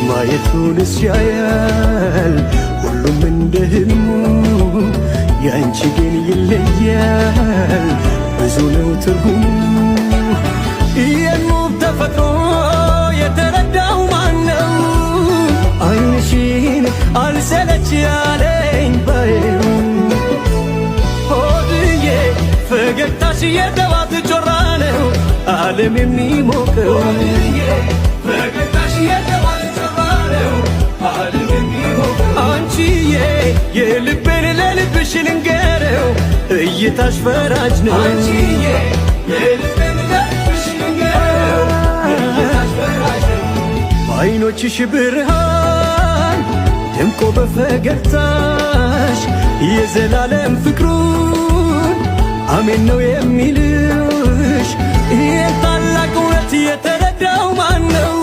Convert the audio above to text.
ማየቱንስ ያያል ሁሉም እንደ ህልሙ፣ ያንቺ ግን ይለያል፣ ብዙ ነው ትርጉሙ። ይህን ውብ ተፈጥሮ የተረዳው ማነው? ዓይንሽን አልሰለች ያለኝ ባየው። ሆድዬ ፈገግታሽ የጠዋት ጮራ ነው ዓለም የሚሞቀው። ፈገግታሽ የጠዋት ጮራ ነው ዓለም የሚሞቀው። አንቺዬ የልቤን ለልብሽ ልንገረው፣ እይታሽ ፈራጅ ነው። አንቺዬ የልቤን ለልብሽ ልንገረው፣ እይታሽ ፈራጅ ነው። በዓይኖችሽ ብርሃን ደምቆ በፈገግታሽ የዘላለም ፍቅሩን አሜን ነው የሚልሽ። ይህን ታላቅ እውነት የተረዳው ማን ነው?